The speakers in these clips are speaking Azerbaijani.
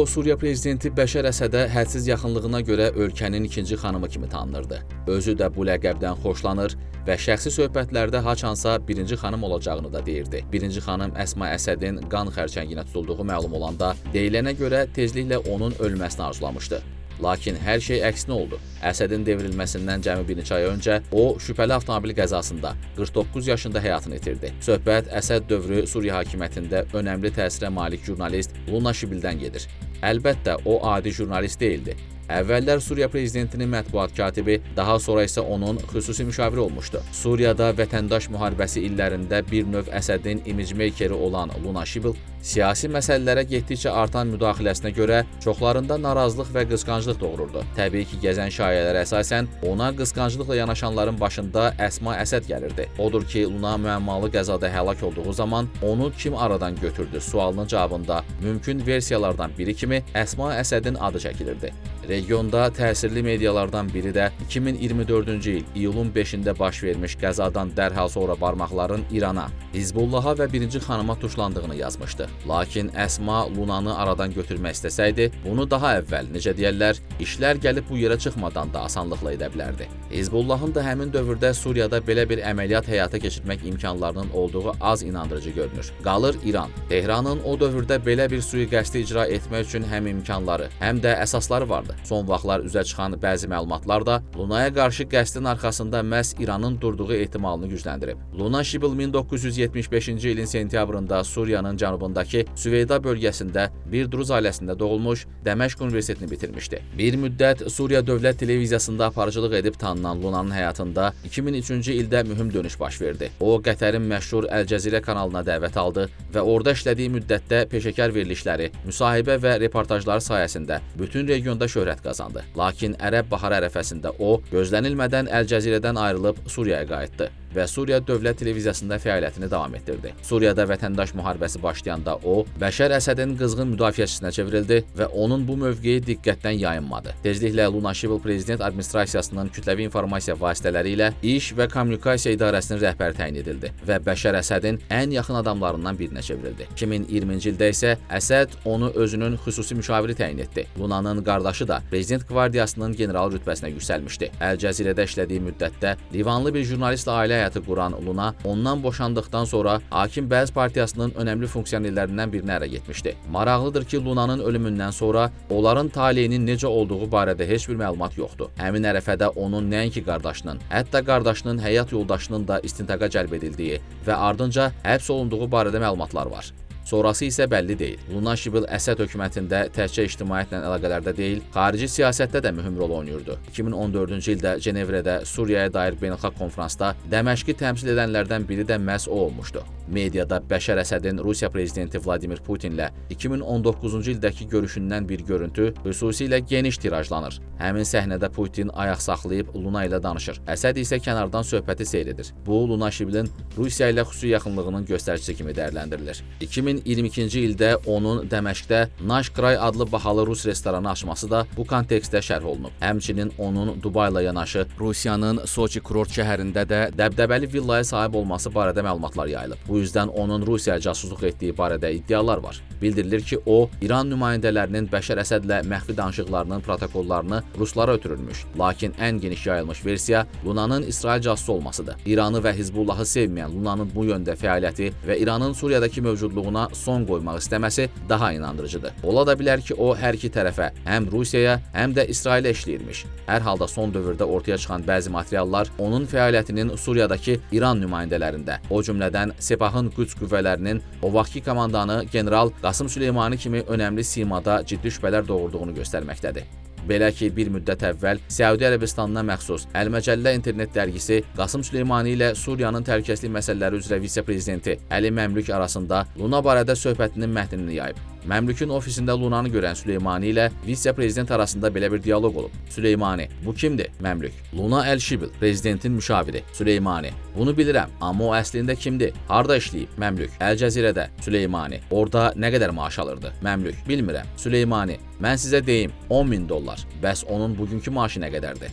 Suriya prezidenti Bəşər Əsədə hədsiz yaxınlığına görə ölkənin ikinci xanımı kimi tanınırdı. Özü də bu ləqəbdən xoşlanır və şəxsi söhbətlərdə haçansa birinci xanım olacağını da deyirdi. Birinci xanım Əsma Əsədin qan xərçənginə tutulduğu məlum olanda, deyilənə görə tezliklə onun ölməsini arzulamışdı. Lakin hər şey əksinə oldu. Əsədin devrilməsindən cəmi bir neçə ay öncə o şübhəli avtomobil qəzasında 49 yaşında həyatını itirdi. Söhbət Əsəd dövrü Suriya hakimiyyətində önəmli təsirə malik jurnalist Luna Şibildən gedir. Əlbəttə, o adi jurnalist deyildi. Əvvəllər Suriya prezidentinin mətbuat katibi, daha sonra isə onun xüsusi müşaviri olmuşdu. Suriyada vətəndaş müharibəsi illərində bir növ Əsədin imicmeykerı olan Luna Şibil siyasi məsələlərə getdikcə artan müdaxiləsinə görə çoxlarında narazılıq və qısqanclıq doğururdu. Təbii ki, gəzən şayələrə əsasən ona qısqanclıqla yanaşanların başında Əsma Əsəd gəlirdi. Odur ki, Luna müəmmalı qəzada həlak olduğu zaman onu kim aradan götürdü sualının cavabında mümkün versiyalardan biri kimi Əsma Əsədin adı çəkilirdi. Regionda təsirli medialardan biri də 2024-cü il iyulun 5-də baş vermiş qəzadan dərhal sonra barmaqların İrana, Hizbullaha və birinci xanıma tuşlandığını yazmışdı. Lakin Əsma Lunanı aradan götürmək istəsəydi, bunu daha əvvəl, necə deyərlər, işlər gəlib bu yerə çıxmadan da asanlıqla edə bilərdi. Hizbullahın da həmin dövrdə Suriyada belə bir əməliyyat həyata keçirmək imkanlarının olduğu az inandırıcı görünür. Qalır İran. Tehranın o dövrdə belə bir sui-qəsdi icra etmək üçün həm imkanları, həm də əsasları vardı. Son vaxtlar üzə çıxan bəzi məlumatlar da Lunaya qarşı qəsdin arxasında məhz İranın durduğu ehtimalını gücləndirib. Luna Şibil 1975-ci ilin sentyabrında Suriyanın cənubundakı Süveyda bölgəsində bir Druz ailəsində doğulmuş, Dəməşq Universitetini bitirmişdi. Bir müddət Suriya Dövlət Televiziyasında aparıcılıq edib tanınan Lunanın həyatında 2003-cü ildə mühüm dönüş baş verdi. O, Qətərin məşhur Əl-Cəzirə kanalına dəvət aldı və orada işlədiyi müddətdə peşəkar verilişləri, müsahibə və reportajları sayəsində bütün regionda şöhrət qazandı. Lakin Ərəb baharı ərəfəsində o, gözlənilmədən Əl-Cəzirədən ayrılıb Suriyaya qayıtdı və Suriya Dövlət Televiziyasında fəaliyyətini davam etdirdi. Suriyada vətəndaş müharibəsi başlayanda o, Bəşər Əsədin qızğın müdafiəçisinə çevrildi və onun bu mövqeyi diqqətdən yayınmadı. Tezliklə Luna Şibil prezident administrasiyasının kütləvi informasiya vasitələri ilə İş və Kommunikasiya İdarəsinin rəhbəri təyin edildi və Bəşər Əsədin ən yaxın adamlarından birinə çevrildi. 2020-ci ildə isə Əsəd onu özünün xüsusi müşaviri təyin etdi. Lunanın qardaşı da prezident qvardiyasının general rütbəsinə yüksəlmişdi. Əl-Cəzirədə işlədiyi müddətdə Livanlı bir jurnalistlə ailə həyatı quran Luna ondan boşandıqdan sonra hakim Bəz partiyasının önəmli funksionerlərindən birinə ərə getmişdi. Maraqlıdır ki, Lunanın ölümündən sonra onların taleyinin necə olduğu barədə heç bir məlumat yoxdur. Həmin ərəfədə onun nəinki qardaşının, hətta qardaşının həyat yoldaşının da istintaqa cəlb edildiyi və ardınca həbs olunduğu barədə məlumatlar var. Sonrası isə bəlli deyil. Luna Şibil Əsəd hökumətində təkcə ictimaiyyətlə əlaqələrdə deyil, xarici siyasətdə də mühüm rol oynayırdı. 2014-cü ildə Cenevrədə Suriyaya dair beynəlxalq konfransda Dəməşqi təmsil edənlərdən biri də məhz o olmuşdu. Mediada Bəşər Əsədin Rusiya prezidenti Vladimir Putinlə 2019-cu ildəki görüşündən bir görüntü xüsusilə geniş tirajlanır. Həmin səhnədə Putin ayaq saxlayıb Luna ilə danışır. Əsəd isə kənardan söhbəti seyr edir. Bu, Luna Şibilin Rusiya ilə xüsusi yaxınlığının göstəricisi kimi dəyərləndirilir. 2022-ci ildə onun Dəməşqdə Naş Kray adlı bahalı rus restoranı açması da bu kontekstdə şərh olunub. Həmçinin onun Dubayla yanaşı Rusiyanın Soçi kurort şəhərində də dəbdəbəli villaya sahib olması barədə məlumatlar yayılıb. Bu üzdən onun Rusiyaya casusluq etdiyi barədə iddialar var. Bildirilir ki, o, İran nümayəndələrinin Bəşər Əsədlə məxfi danışıqlarının protokollarını ruslara ötürürmüş. Lakin ən geniş yayılmış versiya Lunanın İsrail casusu olmasıdır. İranı və Hizbullahı sevməyən Lunanın bu yöndə fəaliyyəti və İranın Suriyadakı mövcudluğuna son qoymaq istəməsi daha inandırıcıdır. Ola da bilər ki, o hər iki tərəfə, həm Rusiyaya, həm də İsrailə işləyirmiş. Hər halda son dövrdə ortaya çıxan bəzi materiallar onun fəaliyyətinin Suriyadakı İran nümayəndələrində, o cümlədən Sepahın Qüds qüvvələrinin o vaxtki komandanı general Qasım Süleymani kimi önəmli simada ciddi şübhələr doğurduğunu göstərməkdədir. Belə ki, bir müddət əvvəl Səudiyyə Ərəbistanına məxsus Əl-Məcəllə internet dərgisi Qasım Süleymani ilə Suriyanın təhlükəsizlik məsələləri üzrə vitse-prezidenti Əli Məmlük arasında Luna barədə söhbətinin mətnini yayıb. Məmlükün ofisində Lunanı görən Süleymani ilə vitse-prezident arasında belə bir dialoq olub. Süleymani: "Bu kimdir?" Məmlük: "Luna Əl-Şibil, prezidentin müşaviri." Süleymani: "Bunu bilirəm, amma o əslində kimdir? Harda işləyib?" Məmlük: "Əl-Cəzirədə." Süleymani: "Orada nə qədər maaş alırdı?" Məmlük: "Bilmirəm." Süleymani: "Mən sizə deyim, 10 min dollar. Bəs onun bugünkü maaşı nə qədərdir?"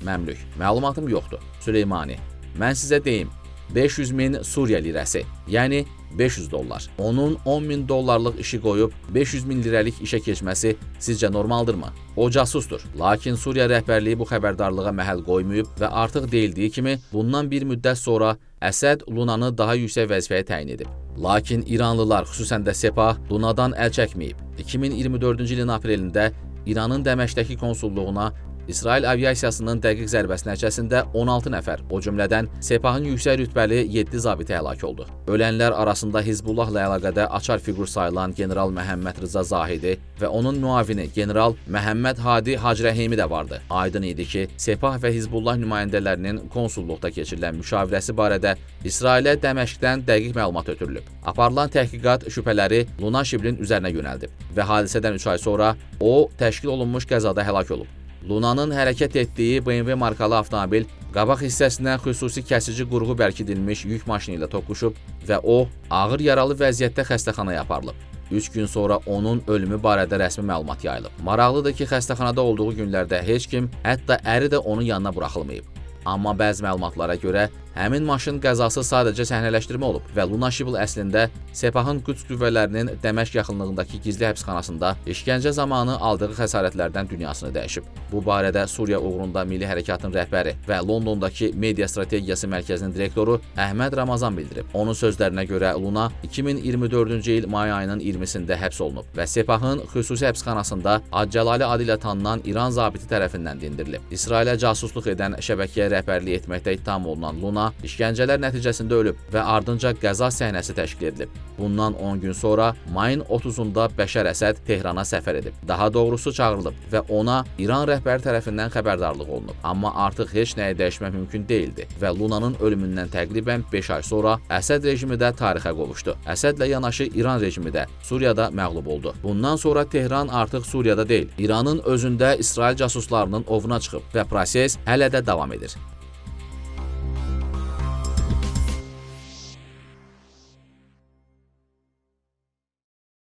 Məmlük: "Məlumatım yoxdur." Süleymani: "Mən sizə deyim, 500 min Suriya lirəsi, yəni 500 dollar. Onun 10 min dollarlıq işi qoyub 500 min lirəlik işə keçməsi sizcə normaldırmı? O casusdur. Lakin Suriya rəhbərliyi bu xəbərdarlığa məhəl qoymayıb və artıq deyildiyi kimi bundan bir müddət sonra Əsəd Lunanı daha yüksək vəzifəyə təyin edib. Lakin İranlılar, xüsusən də Sepah, Lunadan əl çəkməyib. 2024-cü ilin aprelində İranın Dəməşqdəki konsulluğuna İsrail aviasiyasının dəqiq zərbəsi nəticəsində 16 nəfər, o cümlədən Sepahın yüksək rütbəli 7 zabiti həlak oldu. Ölənlər arasında Hizbullahla əlaqədə açar fiqur sayılan general Məhəmməd Rıza Zahidi və onun müavini general Məhəmməd Hadi Hacrəhimi də vardı. Aydın idi ki, Sepah və Hizbullah nümayəndələrinin konsulluqda keçirilən müşavirəsi barədə İsrailə Dəməşqdən dəqiq məlumat ötürülüb. Aparılan təhqiqat şübhələri Luna Şiblin üzərinə yönəldib və hadisədən 3 ay sonra o təşkil olunmuş qəzada həlak olub. Lunanın hərəkət etdiyi BMW markalı avtomobil qabaq hissəsinə xüsusi kəsici qurğu bərkidilmiş yük maşını ilə toqquşub və o ağır yaralı vəziyyətdə xəstəxanaya aparılıb. 3 gün sonra onun ölümü barədə rəsmi məlumat yayılıb. Maraqlıdır ki, xəstəxanada olduğu günlərdə heç kim, hətta əri də onun yanına buraxılmayıb. Amma bəzi məlumatlara görə həmin maşın qəzası sadəcə səhnələşdirmə olub və Luna Şibl əslində Sepahın Qüds qüvvələrinin Dəməşq yaxınlığındakı gizli həbsxanasında işgəncə zamanı aldığı xəsarətlərdən dünyasını dəyişib. Bu barədə Suriya uğrunda Milli Hərəkatın rəhbəri və Londondakı Media Strategiyası Mərkəzinin direktoru Əhməd Ramazan bildirib. Onun sözlərinə görə Luna 2024-cü il may ayının 20-sində həbs olunub və Sepahın xüsusi həbsxanasında Hac Cəlali adı ilə tanınan İran zabiti tərəfindən dindirilib. İsrailə casusluq edən şəbəkəyə rəhbərlik etməkdə ittiham olunan Luna işgəncələr nəticəsində ölüb və ardınca qəza səhnəsi təşkil edilib. Bundan 10 gün sonra mayın 30-da Bəşər Əsəd Tehrana səfər edib. Daha doğrusu çağırılıb və ona İran rəhbəri tərəfindən xəbərdarlıq olunub. Amma artıq heç nəyi dəyişmək mümkün deyildi və Lunanın ölümündən təqribən 5 ay sonra Əsəd rejimi də tarixə qovuşdu. Əsədlə yanaşı İran rejimi də Suriyada məğlub oldu. Bundan sonra Tehran artıq Suriyada deyil, İranın özündə İsrail casuslarının ovuna çıxıb və proses hələ də davam edir.